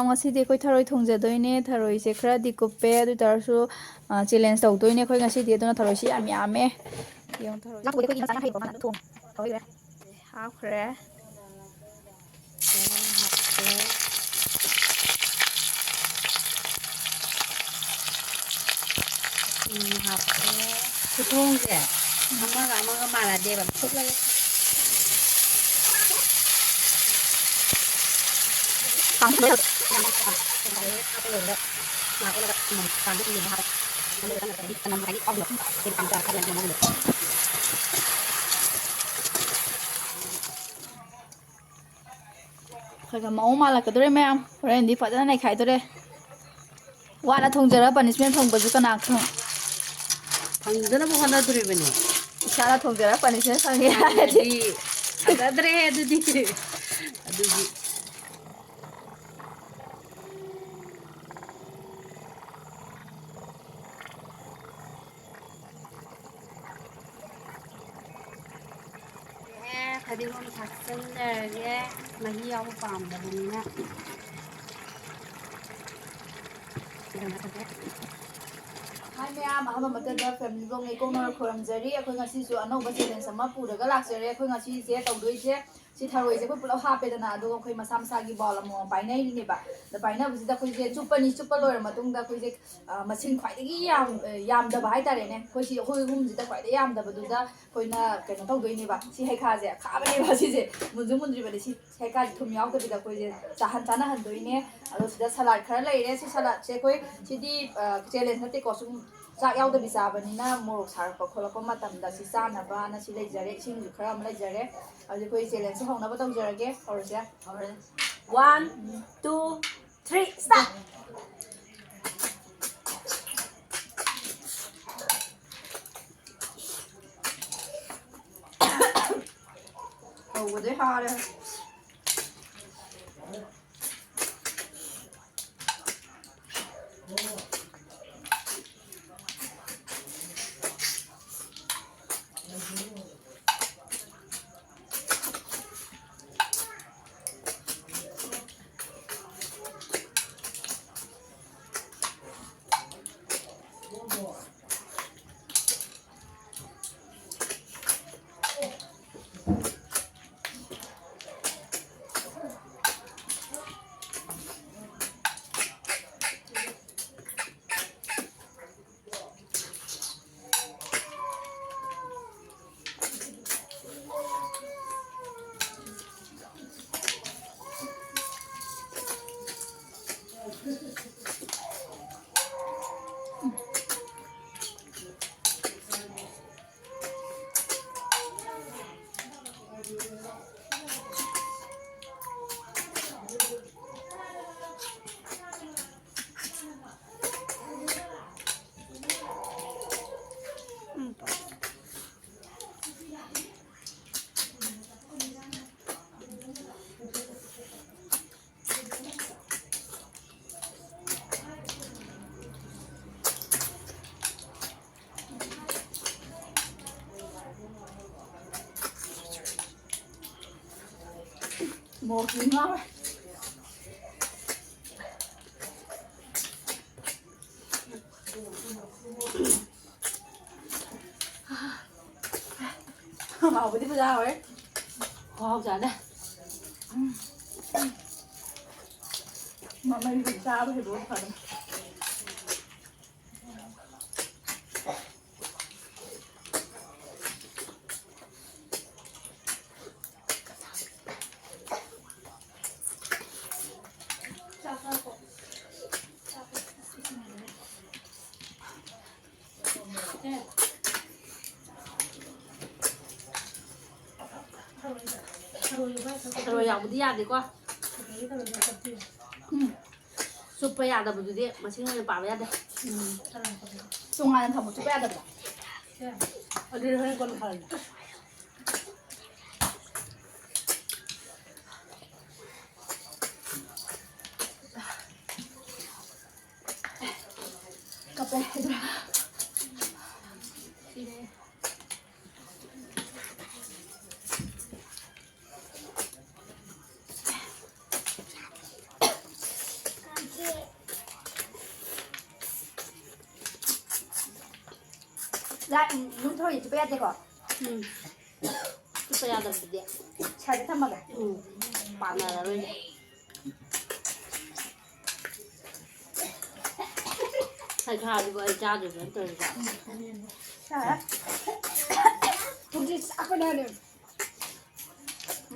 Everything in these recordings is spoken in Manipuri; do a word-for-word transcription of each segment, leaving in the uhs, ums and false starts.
ꯉꯁꯤꯗꯤ ꯑꯩꯈꯣꯏ ꯊꯔꯣꯏ ꯊꯣꯡꯖꯗꯣꯏꯅꯦ꯫ ꯊꯔꯣꯏꯁꯦ ꯈꯔꯗꯤ ꯀꯨꯞꯄꯦ, ꯑꯗꯨ ꯑꯣꯏ ꯇꯥꯔꯁꯨ, ꯑ, challenge ꯇꯧꯗꯣꯏꯅꯦ ꯑꯩꯈꯣꯏ ꯉꯁꯤꯗꯤ꯫ ꯑꯗꯨꯅ ꯊꯔꯣꯏꯁꯤ ꯌꯥꯝ ꯌꯥꯝꯃꯦ꯫ ꯌꯦꯡꯉꯨ, ꯊꯔꯣꯏ꯫ ꯂꯥꯡꯕꯨꯗꯤ ꯑꯩꯈꯣꯏꯒꯤ ꯃꯆꯥꯅ ꯍꯩꯕꯀꯣ, ꯃꯥꯅ ꯑꯗꯨꯝ ꯊꯣꯡꯉꯦ꯫ ꯊꯔꯣꯏ ꯂꯣꯏꯔꯦ꯫ ꯍꯥꯞꯈ꯭ꯔꯦ꯫ ꯊꯨꯝ ꯍꯥꯞꯄꯦ꯫ ꯈꯨꯊꯣꯡꯁꯦ ꯑꯃꯒ ꯑꯃꯒ ꯃꯥꯟꯅꯗꯦꯕ꯫ ꯐꯨꯠꯂꯒ ꯈꯔ ꯈꯔ ꯃꯑꯣꯡ ꯃꯥꯜꯂꯛꯀꯗꯧꯔꯦ ꯃꯌꯥꯝ꯫ ꯍꯣꯔꯦꯟꯗꯤ ꯐꯖꯅ ꯅꯩꯈꯥꯏꯗꯣꯔꯦ꯫ ꯋꯥꯅ ꯊꯣꯡꯖꯔꯒ punishment ꯐꯪꯕꯁꯨ ꯀꯅꯥ ꯈꯪ? ꯐꯪꯗꯅꯕ ꯍꯣꯠꯅꯗꯣꯔꯤꯕꯅꯤ꯫ ꯏꯁꯥꯅ ꯊꯣꯡꯖꯔꯒ punishment ꯐꯪꯉꯦ ꯍꯥꯏꯔꯗꯤ꯫ ꯐꯪꯉꯗꯤ ꯐꯖꯗ꯭ꯔꯦ ꯑꯗꯨꯗꯤ꯫ ꯑꯗꯨꯗꯤ꯫ ꯑꯦ, ꯐꯗꯤꯒꯣꯝ ꯊꯥꯛꯆꯟꯖꯔꯒꯦ, ꯃꯍꯤ ꯌꯥꯎꯕ ꯄꯥꯝꯗꯕꯅꯤꯅ꯫ ꯍꯥꯏ ꯃꯌꯥꯝ, ꯑꯍꯥꯟꯕ ꯃꯛꯇꯗ family vlogꯅ ꯏꯀꯣꯛꯅ ꯈꯨꯔꯨꯝꯖꯔꯤ꯫ ꯑꯩꯈꯣꯏ ꯉꯁꯤꯁꯨ ꯑꯅꯧꯕ challenge ꯑꯃ ꯄꯨꯔꯒ ꯂꯥꯛꯆꯔꯦ꯫ ꯑꯩꯈꯣꯏ ꯉꯁꯤꯁꯦ ꯇꯧꯗꯣꯏꯁꯦ, ꯁꯤ ꯊꯔꯣꯏꯁꯦ ꯑꯩꯈꯣꯏ ꯄꯨꯂꯞ ꯍꯥꯞꯄꯦꯗꯅ, ꯑꯗꯨꯒ ꯑꯩꯈꯣꯏ ꯃꯁꯥ ꯃꯁꯥꯒꯤ bowl ꯑꯃꯃꯝ ꯄꯥꯏꯅꯔꯤꯅꯦꯕ꯫ ꯑꯗ ꯄꯥꯏꯅꯕꯁꯤꯗ ꯑꯩꯈꯣꯏꯁꯦ ꯆꯨꯞꯄꯅꯤ, ꯆꯨꯞꯄ ꯂꯣꯏꯔ ꯃꯇꯨꯡꯗ ꯑꯩꯈꯣꯏꯁꯦ, ꯑ, ꯃꯁꯤꯡ ꯈ꯭ꯋꯥꯏꯗꯒꯤ ꯌꯥꯝ, ꯑ, ꯌꯥꯝꯗꯕ ꯍꯥꯏꯇꯥꯔꯦꯅꯦ, ꯑꯩꯈꯣꯏ ꯁꯤ ꯑꯩꯈꯣꯏ ꯑꯍꯨꯝꯁꯤꯗ ꯈ꯭ꯋꯥꯏꯗꯒꯤ ꯌꯥꯝꯗꯕꯗꯨꯗ ꯑꯩꯈꯣꯏꯅ ꯀꯩꯅꯣ ꯇꯧꯗꯣꯏꯅꯦꯕ꯫ ꯁꯤ ꯍꯩꯈꯥꯁꯦ ꯑꯈꯥꯕꯅꯦꯕ, ꯁꯤꯁꯦ ꯃꯨꯟꯁꯨ ꯃꯨꯟꯗ꯭ꯔꯤꯕꯅꯦ꯫ ꯁꯤ ꯍꯩꯈꯥꯁꯦ ꯊꯨꯝ ꯌꯥꯎꯗꯕꯤꯗ ꯑꯩꯈꯣꯏꯁꯦ ꯆꯥꯍꯟ ꯆꯥꯅꯍꯟꯗꯣꯏꯅꯦ꯫ ꯑꯗꯣ ꯁꯤꯗ salad ꯈꯔ ꯂꯩꯔꯦ꯫ ꯁꯤ saladꯁꯦ ꯑꯩꯈꯣꯏ, ꯁꯤꯗꯤ, ꯑ, challenge ꯅꯠꯇꯦꯀꯣ, ꯁꯨꯝ ꯆꯥꯛ ꯌꯥꯎꯗꯕꯤ ꯆꯥꯕꯅꯤꯅ ꯃꯣꯔꯣꯛ ꯁꯥꯔꯛꯄ ꯈꯣꯠꯂꯛꯄ ꯃꯇꯝꯗ ꯁꯤ ꯆꯥꯅꯕꯅ ꯁꯤ ꯂꯩꯖꯔꯦ꯫ ꯏꯁꯤꯡꯁꯨ ꯈꯔ ꯑꯃ ꯂꯩꯖꯔꯦ꯫ ꯑꯗꯨꯗꯤ ꯑꯩꯈꯣꯏ challengeꯁꯦ ꯍꯧꯅꯕ ꯇꯧꯖꯔꯒꯦ꯫ ꯍꯧꯔꯁꯦ꯫ ꯍꯧꯔꯦ꯫ One, two, three, start! ꯍꯧꯕꯗꯩ ꯍꯥꯔꯦ꯫ ꯃꯣꯔꯣꯛꯁꯨ ꯉꯥꯎꯔꯦ꯫ ꯍꯥꯎꯕꯗꯤ ꯐꯖ ꯍꯥꯎꯔꯦ꯫ ꯈꯨꯍꯥꯎ ꯆꯥꯗꯦ꯫ ꯎꯝ꯫ ꯃꯃꯩꯗꯤ ꯆꯥꯕ ꯍꯩꯕ ꯐꯔꯦ꯫ ꯊꯔꯣꯏ ꯌꯥꯎꯕꯗꯤ ꯌꯥꯗꯦꯀꯣ꯫ ꯎꯝ꯫ ꯆꯨꯞꯄ ꯌꯥꯗꯕꯗꯨꯗꯤ ꯃꯁꯤꯡ ꯑꯣꯏꯅ ꯄꯥꯕ ꯌꯥꯗꯦ꯫ ꯎꯝ꯫ ꯇꯣꯉꯥꯟꯅ ꯊꯝꯃꯣ, ꯆꯨꯞꯄ ꯌꯥꯗꯕꯗꯣ꯫ ꯑꯗꯨꯗꯤ ꯍꯣꯔꯦꯟ ꯀꯣꯟꯅ ꯐꯔꯅꯤ꯫ ꯀꯞꯄꯦ꯫ ꯂꯥꯛ, ꯅꯨꯡ ꯊꯔꯣꯏꯗꯤ ꯆꯨꯞꯄ ꯌꯥꯗꯦꯀꯣ? ꯎꯝ꯫ ꯆꯨꯞꯄ ꯌꯥꯗꯕꯗꯨꯗꯤ꯫ ꯁꯥꯏꯗ ꯊꯝꯃꯒꯦ꯫ ꯎꯝ꯫ ꯄꯥꯟꯅꯔꯔꯣꯏꯅꯦ꯫ ꯍꯩꯈꯥꯗꯨꯕꯨ ꯑꯩ ꯆꯥꯗꯣꯏꯕ ꯅꯠꯇ꯭ꯔꯗꯤ꯫ ꯁꯥ-, ꯊꯨꯝꯁꯤ ꯆꯥꯛꯄꯅꯅꯦ꯫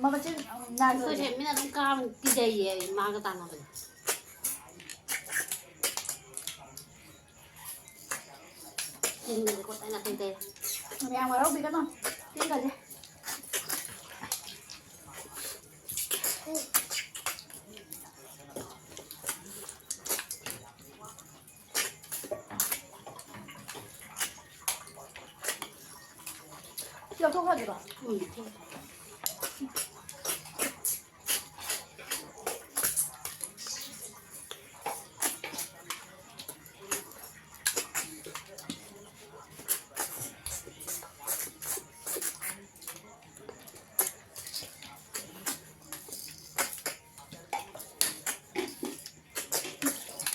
ꯃꯃꯆꯤꯟ ꯅꯥꯏ ꯑꯩꯈꯣꯏꯁꯦ ꯂꯣꯏꯔꯦ꯫ ꯃꯤꯅ ꯑꯗꯨꯝ ꯀꯥꯕ ꯀꯤꯖꯩꯌꯦ ꯑꯩ ꯃꯥꯒ ꯇꯥꯟꯅꯕꯗ꯫ ꯆꯤꯟꯒꯁꯦ ꯀꯣꯠꯇꯅ ꯇꯩ ꯇꯩ꯫ ꯃꯌꯥꯝ ꯋꯥꯔꯧꯕꯤꯒꯅꯨ꯫ ꯆꯤꯟꯒꯁꯦ꯫ ꯂꯧꯊꯣꯛꯈ꯭ꯔꯣ ꯑꯗꯨꯗꯣ꯫ ꯎꯝ꯫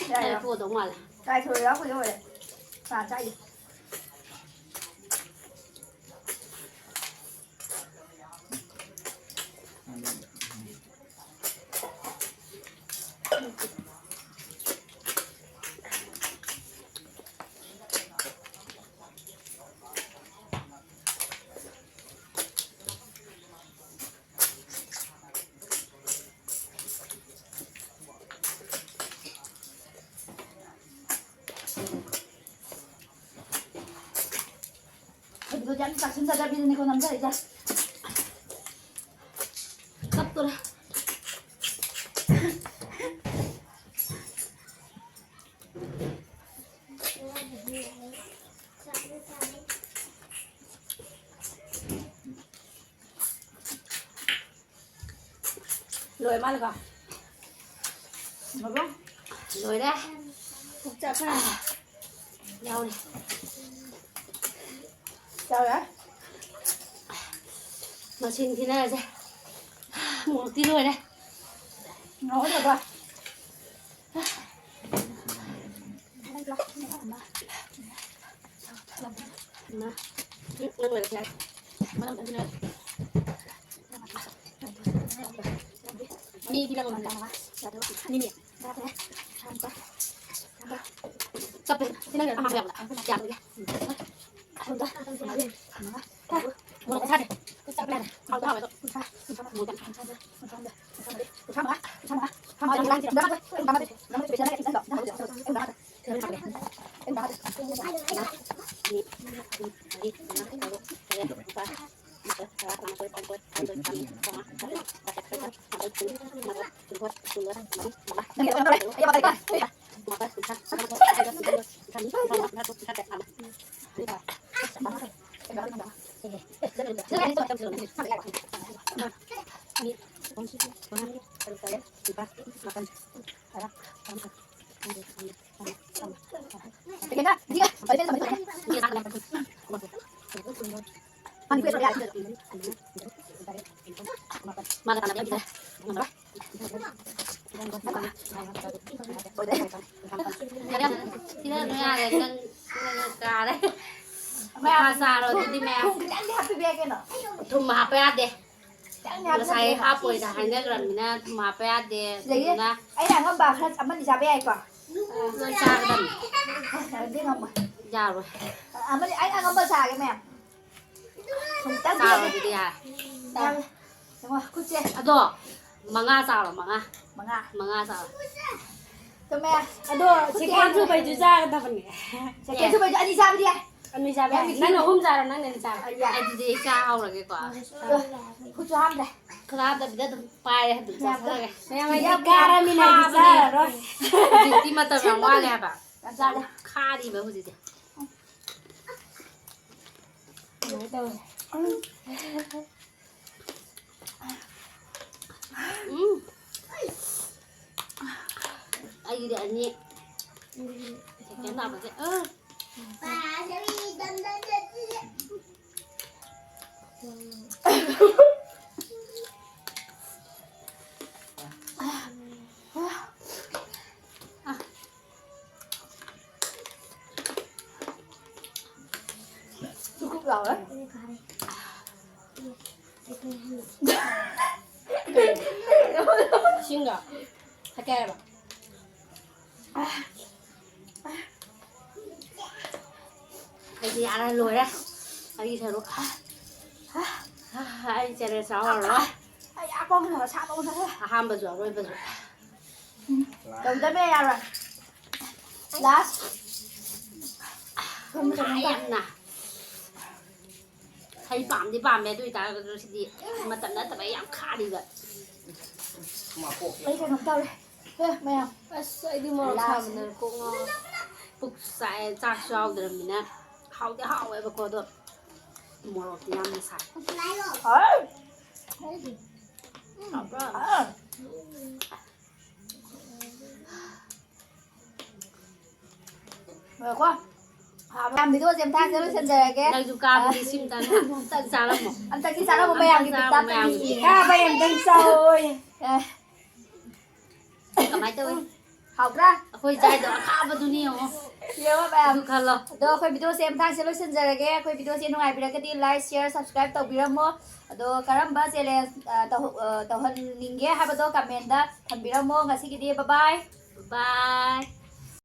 ꯌꯥꯔꯦ꯫ ꯄꯣꯗꯧ ꯃꯥꯜꯂꯦ꯫ ꯇꯥꯏ ꯊꯣꯏ ꯌꯥꯎꯈ꯭ꯔꯦ ꯂꯣꯏꯔꯦ꯫ ꯆꯥ ꯆꯥꯏ꯫ ꯑꯗꯨꯗꯣ ꯌꯥꯝ ꯆꯥꯁꯤꯟꯖꯗꯕꯤꯗꯅꯤꯀꯣ ꯅꯝꯖꯔꯤꯁꯦ꯫ ꯀꯞꯇꯣꯔꯦ꯫ ꯂꯣꯏꯔ ꯃꯥꯜꯂꯦꯀꯣ? ꯂꯣꯏꯔꯕꯣ? ꯂꯣꯏꯔꯦ꯫ ꯄꯨꯛ ꯆꯥꯛꯈ꯭ꯔꯦ꯫ ꯌꯥꯎꯔꯦ꯫ ꯌꯥꯎꯔꯦ? ꯃꯁꯤꯡ ꯊꯤꯅꯔꯁꯦ꯫ ꯃꯣꯔꯣꯛꯇꯤ ꯂꯣꯏꯔꯦ꯫ ꯉꯥꯎꯔꯕ? ꯏꯃꯥ꯫ ꯎꯝ, ꯅꯪ ꯂꯣꯏꯔꯁꯨ ꯌꯥꯔꯦ꯫ ꯃꯤꯗꯤ ꯅꯪ ꯉꯝꯗ꯭ꯔꯦ꯫ ꯑꯅꯤꯅꯦ꯫ ꯆꯞꯄꯦ꯫ ꯁꯤ ꯅꯪ ꯑꯍꯥꯟꯕ ꯌꯥꯕꯗ꯫ ꯌꯥꯕꯒꯤ꯫ ꯃꯣꯔꯣꯛ ꯑꯁꯥꯗꯦ꯫ ꯆꯞꯄꯦ꯫ ꯍꯥꯎꯗꯤ ꯍꯥꯎꯋꯦ ꯑꯗꯣ꯫ ꯁꯤꯗ ꯅꯣꯏ ꯌꯥꯔꯦ, ꯅꯪ, ꯅꯪ ꯀꯥꯔꯦ꯫ ꯃꯌꯥꯝ ꯆꯥꯔꯣ ꯑꯗꯨꯗꯤ ꯃꯌꯥꯝ꯫ ꯈꯤꯇꯪꯗꯤ ꯍꯥꯞꯄꯤꯕ ꯌꯥꯏ ꯀꯩꯅꯣ꯫ ꯊꯨꯝ ꯍꯥꯞꯄ ꯌꯥꯗꯦ꯫ ꯈꯤꯇꯪꯗꯤ ꯍꯥꯞꯄꯤꯕ ꯉꯁꯥꯏ ꯌꯥꯏ꯫ ꯍꯥꯞꯄꯣꯏꯗ ꯍꯥꯏꯅꯈ꯭ꯔꯕꯅꯤꯅ ꯊꯨꯝ ꯍꯥꯞꯄ ꯌꯥꯗꯦ꯫ ꯁꯤꯗꯒꯤ ꯑꯗꯨꯅ ꯑꯩꯅ ꯑꯉꯝꯕ ꯈꯔ ꯑꯃꯅꯤ ꯆꯥꯕ ꯌꯥꯏꯀꯣ꯫ ꯂꯣꯏ ꯆꯥꯒꯗꯕꯅꯤ꯫ ꯑꯗꯨꯗꯤ ꯉꯝꯃꯣꯏ꯫ ꯌꯥꯔꯣꯏ꯫ ꯑꯃꯅꯤ ꯑꯩ ꯑꯉꯝꯕ ꯆꯥꯒꯦ ꯃꯌꯥꯝ꯫ ꯈꯤꯇꯪ ꯆꯥꯔꯣ ꯄꯤꯔꯛꯀꯦ꯫ ꯑꯗꯨꯗꯤ ꯌꯥꯔꯦ꯫ ꯆꯥꯔꯦ꯫ ꯌꯦꯡꯉꯣ ꯈꯨꯠꯁꯦ꯫ ꯑꯗꯣ ꯃꯉꯥ ꯆꯥꯔꯣ, ꯃꯉꯥ꯫ ꯃꯉꯥ꯫ ꯃꯉꯥ ꯆꯥꯔꯣ꯫ ꯆꯨꯝꯃꯦ꯫ ꯑꯗꯣ ꯈꯨꯠꯁꯦ ꯁꯦꯀꯦꯟ ꯌꯥꯝ ꯁꯨꯕꯩꯁꯨ ꯆꯥꯒꯗꯕꯅꯤ꯫ ꯁꯦꯀꯦꯟ ꯁꯨꯕꯩꯁꯨ ꯑꯅꯤ ꯆꯥꯕꯗꯤ ꯌꯥꯏ꯫ ꯑꯅꯤ ꯆꯥꯕ ꯌꯥꯏ꯫ ꯌꯥꯏ꯫ ꯅꯪꯅ ꯑꯍꯨꯝ ꯆꯥꯔꯣ, ꯅꯪꯅ ꯑꯅꯤ ꯆꯥꯔꯣ꯫ ꯌꯥꯏ꯫ ꯑꯗꯨꯗꯤ ꯑꯩ ꯆꯥ ꯍꯧꯔꯒꯦꯀꯣ꯫ ꯈꯨꯠꯁꯨ ꯍꯥꯝꯗ꯭ꯔꯦ꯫ ꯈꯨꯠ ꯍꯥꯝꯗꯕꯤꯗ ꯑꯗꯨꯝ ꯄꯥꯏꯔꯦ, ꯑꯗꯨꯝ ꯆꯥꯁꯜꯂꯒꯦ꯫ ꯃꯌꯥꯝ ꯍꯧꯖꯤꯛ ꯀꯥꯔꯃꯤꯅ ꯑꯩꯗꯤ ꯆꯥꯔꯔꯣꯏ꯫ ꯍꯧꯖꯤꯛꯇꯤ ꯃꯇꯝ ꯌꯥꯝ ꯋꯥꯠꯂꯦ ꯍꯥꯏꯕ꯫ ꯌꯥꯝ ꯆꯥꯔꯦ꯫ ꯈꯥꯔꯤꯕ ꯍꯧꯖꯤꯛꯇꯤ꯫ ꯀꯃꯥꯏ ꯇꯧꯔꯦ? ꯎꯝ꯫ ꯑꯩꯒꯤꯗꯤ ꯑꯅꯤ꯫ ꯁꯦꯀꯦꯟ ꯇꯥꯕꯁꯦ꯫ ꯑ꯫ ꯆꯨꯀꯨꯞ ꯂꯥꯎꯋꯦ꯫ ꯏꯁꯤꯡꯗꯣ ꯊꯛꯀꯦ ꯍꯥꯏꯔꯕ? ꯑꯩꯗꯤ ꯌꯥꯔꯦ, ꯂꯣꯏꯔꯦ ꯑꯩꯒꯤ ꯁꯔꯨꯛ꯫ ꯑꯩ ꯆꯦꯂꯦꯟꯖ ꯌꯥꯎꯔꯔꯣꯏ꯫ ꯑꯩ ꯑꯄꯥꯝꯕ ꯁꯥꯕ ꯎꯅꯔꯦ꯫ ꯑꯍꯥꯟꯕꯁꯨ ꯑꯔꯣꯏꯕꯁꯨ꯫ ꯇꯧꯗꯕ ꯌꯥꯔꯣꯏ꯫ ꯂꯥꯁ꯫ ꯈꯥꯏ ꯌꯥꯝꯅ꯫ ꯍꯩ ꯄꯥꯝꯗꯤ ꯄꯥꯝꯃꯦ, ꯑꯗꯨ ꯑꯣꯏꯇꯥꯔꯒꯁꯨ ꯁꯤꯗꯤ ꯃꯇꯝ ꯅꯠꯇꯕ ꯌꯥꯝ ꯈꯥꯔꯤꯕ꯫ ꯑꯩ ꯀꯩꯅꯣꯝ ꯇꯧꯔꯦ꯫ ꯍꯦ, ꯃꯌꯥꯝ꯫ ꯑꯁ, ꯑꯩꯗꯤ ꯃꯣꯔꯣꯛ ꯂꯥꯁ꯫ ꯁꯥꯕꯅ ꯀꯣꯛ ꯉꯥꯎꯔꯦ꯫ ꯄꯨꯛ ꯆꯥꯛꯑꯦ, ꯆꯥꯛꯁꯨ ꯌꯥꯎꯗ꯭ꯔꯕꯅꯤꯅ꯫ ꯍꯥꯎꯗꯤ ꯍꯥꯎꯋꯦꯕꯀꯣ, ꯑꯗꯣ ꯃꯣꯔꯣꯛꯇꯤ ꯌꯥꯝꯅ ꯁꯥꯏ꯫ ꯉꯥꯏꯈꯣ꯫ ꯃꯌꯥꯝ ꯚꯤꯗꯤꯑꯣꯁꯦ ꯃꯊꯪꯁꯤꯗ ꯂꯣꯏꯁꯤꯟꯖꯔꯒꯦ꯫ ꯅꯪꯁꯨ ꯀꯥꯕꯗꯤ ꯁꯤꯝꯇꯪ ꯑꯝꯇꯪ ꯆꯥꯔꯝꯃꯣ꯫ ꯑꯝꯇꯪꯗꯤ ꯆꯥꯔꯝꯃꯣ ꯃꯌꯥꯝꯒꯤ ꯑꯝꯇꯪ ꯆꯥꯔꯝꯃꯣ ꯄꯤꯇꯥꯛꯇ ꯃꯌꯥꯝꯒꯤ꯫ ꯃꯤ꯫ ꯀꯥꯕ ꯑꯝꯇꯪ ꯆꯥꯎꯋꯣꯌꯦ꯫ ꯑꯦ꯫ ꯀꯃꯥꯏꯅ ꯇꯧꯋꯤ? ꯍꯥꯎꯕ꯭ꯔꯥ? ꯑꯩꯈꯣꯏ ꯆꯥꯏꯗꯣ ꯑꯈꯥꯕꯗꯨꯅꯤ ꯌꯦꯡꯉꯣ꯫ ꯌꯦꯡꯉꯣ ꯃꯌꯥꯝ꯫ ꯑꯗꯨ ꯈꯜꯂꯣ꯫ ꯑꯗꯣ ꯑꯩꯈꯣꯏ ꯚꯤꯗꯤꯑꯣꯁꯦ ꯃꯊꯪꯁꯤꯗ ꯂꯣꯏꯁꯤꯟꯖꯔꯒꯦ꯫ ꯑꯩꯈꯣꯏ ꯚꯤꯗꯤꯑꯣꯁꯦ ꯅꯨꯡꯉꯥꯏꯕꯤꯔꯒꯗꯤ like, share, subscribe ꯇꯧꯕꯤꯔꯝꯃꯣ꯫ ꯑꯗꯣ ꯀꯔꯝꯕ challenge, ꯑ, ꯇꯧ-, ꯑ, ꯇꯧꯍꯟꯅꯤꯡꯒꯦ ꯍꯥꯏꯕꯗꯣ comment ꯊꯝꯕꯤꯔꯝꯃꯣ꯫ ꯉꯁꯤꯒꯤꯗꯤ bye bye꯫ Bye꯫